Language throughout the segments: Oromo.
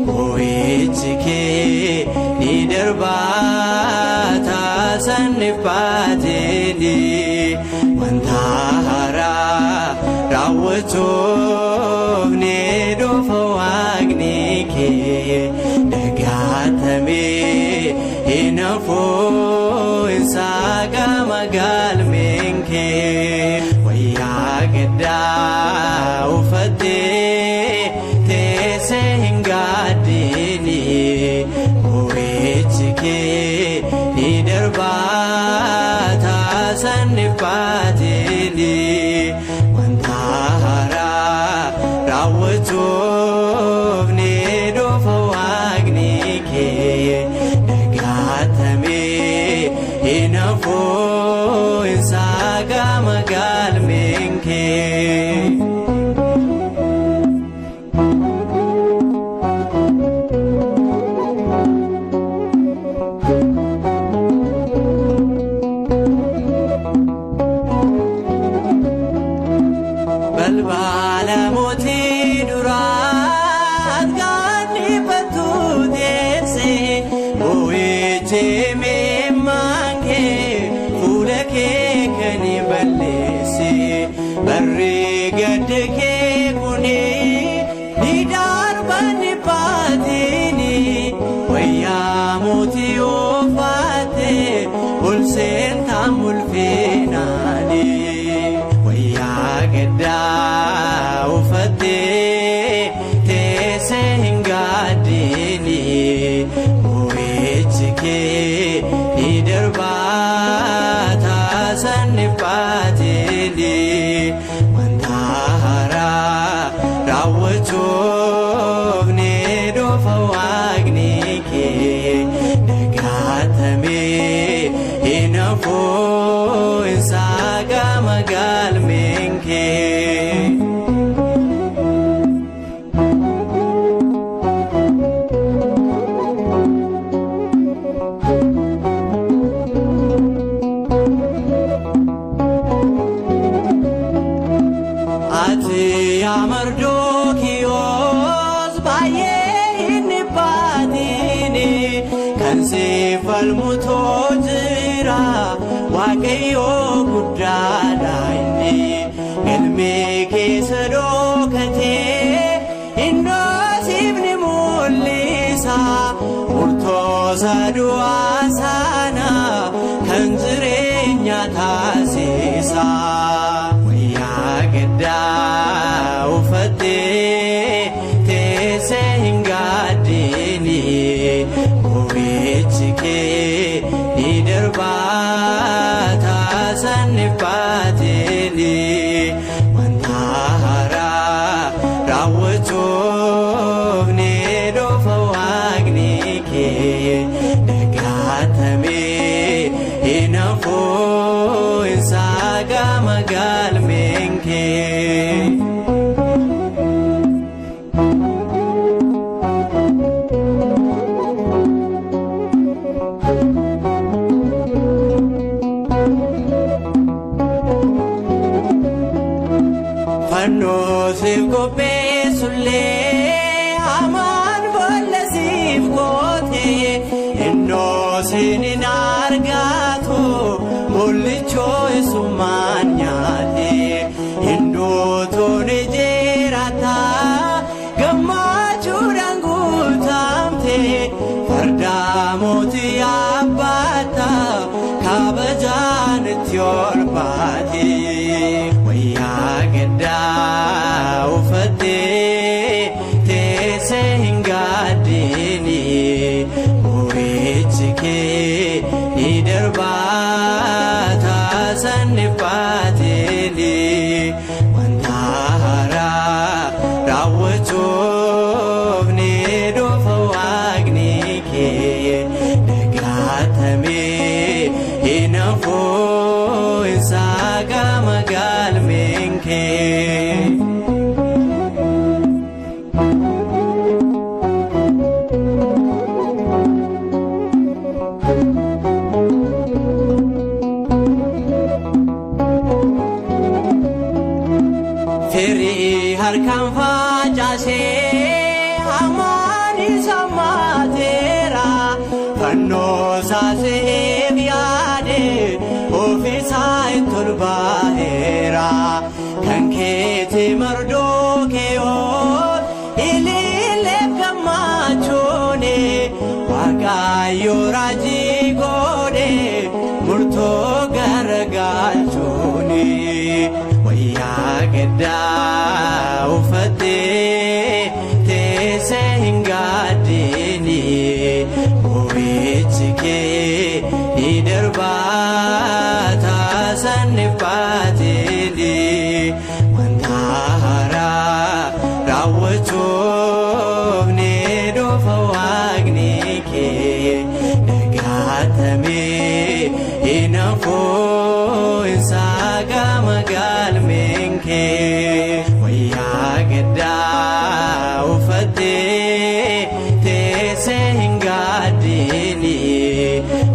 Boo'ichi kee ni darbaa taasaan dhiphaatini. Wanta haaraa raawwachuuf ni dhufa waaqni kee dagaatamee hin hafu hin saaqama galmeen kee. Wayyaa gaddaa uffattee teessee hin gaaddini. Boo'ichi kee ni darbaa taasaan dhiphaatini. Wanta haaraa raawwachuuf ni dhufa waaqni kee dagaatamee hin hafu hin saaqama galmeen kee. Balbala mootii duraa gaannifattu teessee boo'ichi miimmaan kee fuula kee kan balleesse barri gadda kee kuni ni darban dhiphaatini wayyaa mootii uffatte ol seentaa mul'inaani. Wayyaa gaddaa uffattee teessee hin gaaddini. Boo'ichi kee ni darbaa taasaan dhiphaatini. Wanta haaraa raawwachuuf ni dhufa waaqni kee dagaatamee hin hafu hin saaqama galmeen kee. Ati yaa Mardookiyoos baay'ee hin dhiphatini kan siif falmutu jira Waaqayyo guddaadha inni galmee keessa dhokatee innoo siif ni mul'isa murtoosa du'aa sana kan jireenya taasisa. Wayyaa gaddaa uffattee teessee hin gaaddini. Boo'ichi kee ni darbaa taasaan dhiphaatini. Wanta haaraa raawwachuuf ni dhufa waaqni kee dagaatamee hin hafu hin saaqama galmeen kee. Fannoo siif qopheessullee hamaan boolla siif goote innoo siin hin argatu mul'ichoo isumaan nyaate. Sammaateera fannoo saasiif yaade ofiisaa itti ol ba'eera kan keeti mardoo keeyoon ililleef gammachuuni Waaqayyo raajii godhe murtoo garagalchuuni wayyaa gaddaa uffattee teessee hin gaaddini boo'ichi kee ni darbaa taasisan baatini wanta haaraa raawwachuuf ni dhufa waaqni kee dagaatamee hin hafuu isaa gama galmeen kee wayyaa gaddaa uffattee teessee hin gaaddini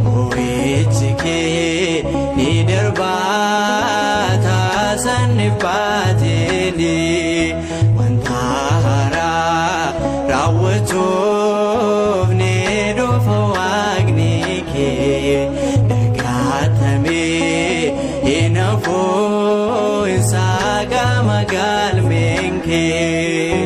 boo'ichi kee ni darbaa taasisan baatini wanta haaraa raawwachuuf ni dhufa waaqni kee dagaatamee hin hafuu isaa gama galmeen kee.